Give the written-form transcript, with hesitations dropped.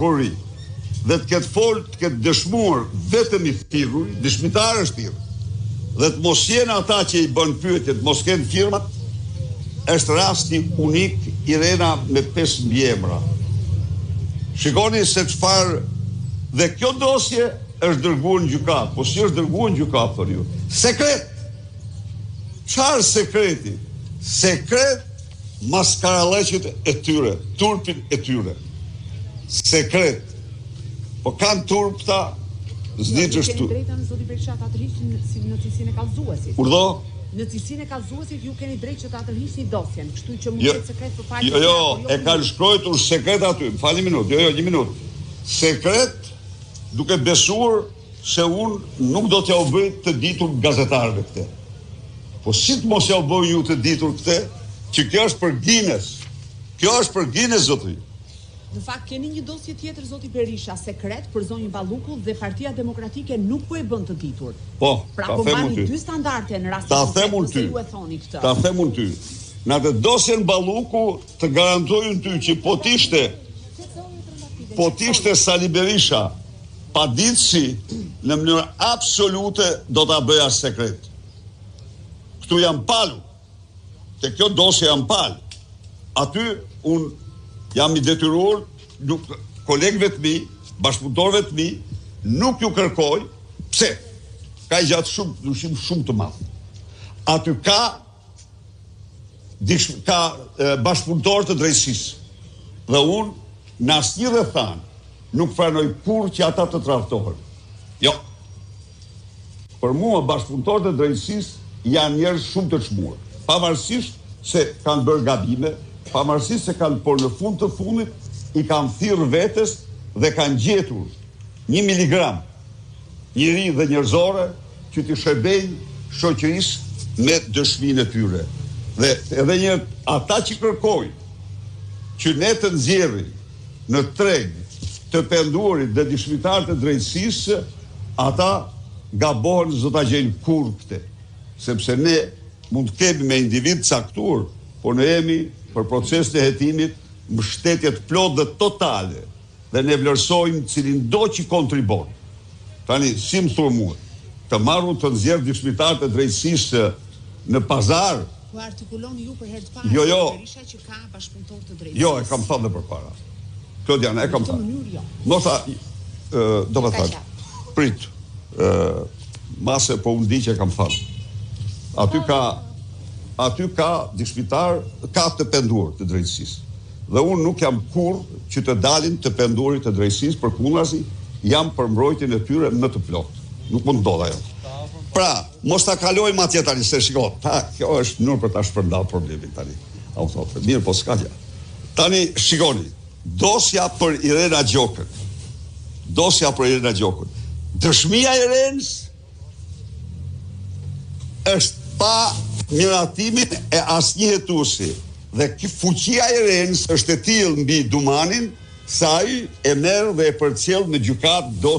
Prokurori dhe të ketë folë, të ketë dëshmuar vetëm i thirruri, dëshmitar është thirrur, dhe të mos jenë ata që i bënë pyetjet, të mos kenë firmat, është rasti unik Irena me pesë mbiemra. Shikoni se çfarë dhe kjo dosje është dërguar në gjykatë, po si është dërguar në gjykatë thoni ju? Sekret. Çfarë sekreti? Sekret Maskarallëqet e tyre, turpin e tyre. Sekret. Po kanë turp këta, s'di ç'është. Ju keni drejtën zoti Berisha ta tërhiqni si në cilësinë e kallëzuesit. Urdhëro? Në cilësinë e kallëzuesit ju keni drejtë që ta tërhiqni dosjen, kështu që mund të jetë sekret për palët Jo, jo, e kanë shkruajtur sekret aty. Më falni një minutë. Jo, jo, një minutë. Sekret duke besuar se unë nuk do t'jua bëj të ditur gazetarëve këtë. Po si të mos jua bëj ju të ditur këtë, që kjo është për Guinness. Kjo është për Guinness, zotëri. Në fakt keni një dosje tjetër zoti Berisha, sekret për zonjën Balluku dhe Partia Demokratike nuk po e bën të ditur. Po, pra po mbani dy standarde në rastin konkret nëse ju e thoni këtë. Ta them unë ty. Në atë dosjen Balluku të garantoj unë ty që po t'ishte po t'ishte Sali Berisha Paditësi në mënyrë absolute do ta bëja sekret. Këtu jam palë. Te kjo dosje jam palë. Aty unë jam i detyruar nuk kolegëve të mi, bashkëpunëtorëve të mi, nuk ju kërkoj, pse? Ka një gjatë shumë, ndryshim shumë të madh. Aty ka dish, ka bashkëpunëtorë të drejtësisë. Dhe unë në asnjë rrethanë nuk pranoj kurrë që ata të tradhtohen. Jo. Për mua bashkëpunëtorët e drejtësisë janë njerëz shumë të çmuar, pavarësisht se kanë bërë gabime, pavarësisht se kanë, por në fund të fundit i kanë thirrë vetes dhe kanë gjetur një miligram njeri dhe njerëzore që t'i shërbejnë shoqërisë me dëshminë e tyre. Dhe edhe një herë ata që kërkojnë që ne të nxjerrim në treg të penduarit dhe dëshmitarët e drejtësisë, ata gabohen s'do ta gjejnë kurrë këtë. Sepse ne mund të kemi me individë të caktuar, por ne jemi për procesin e hetimit mbështetje të plotë dhe totale Dhe ne vlerësojmë cilindo që kontribon. Tani, si më thua mua, të marr unë të nxjerr dëshmitarët e drejtësisë në pazar? Po e artikuloni ju për herë të parë, jo, jo. zoti Berisha, që ka bashkëpunëtorë të drejtësisë. Jo, e kam thënë dhe përpara. Klodiana, e kam thënë. Në këtë mënyrë jo. Ndoshta, domethënë, prit, ë, mase po unë di që e kam thënë. Aty ka aty ka dëshmitarë, ka të penduar të drejtësisë. Dhe unë nuk jam kurrë që të dalin të penduarit e drejtësisë, përkundrazi, jam për mbrojtjen e tyre më të plotë. Nuk mund të ndodhë ajo. Pra, mos ta kalojmë atje tani, se shiko, ta, kjo është mënyrë për ta shpërndarë problemin tani. A u thotë, mirë, po s'ka gjë. Tani, shikoni, dosja për Irena Gjokën. Dosja për Irena Gjokën. Dëshmia e Irenës është pa miratimin e asnjë hetuesi dhe fuqia e Irenës është e tillë mbi Dumanin sa ai e merr dhe e përcjell në gjykatë dosjen.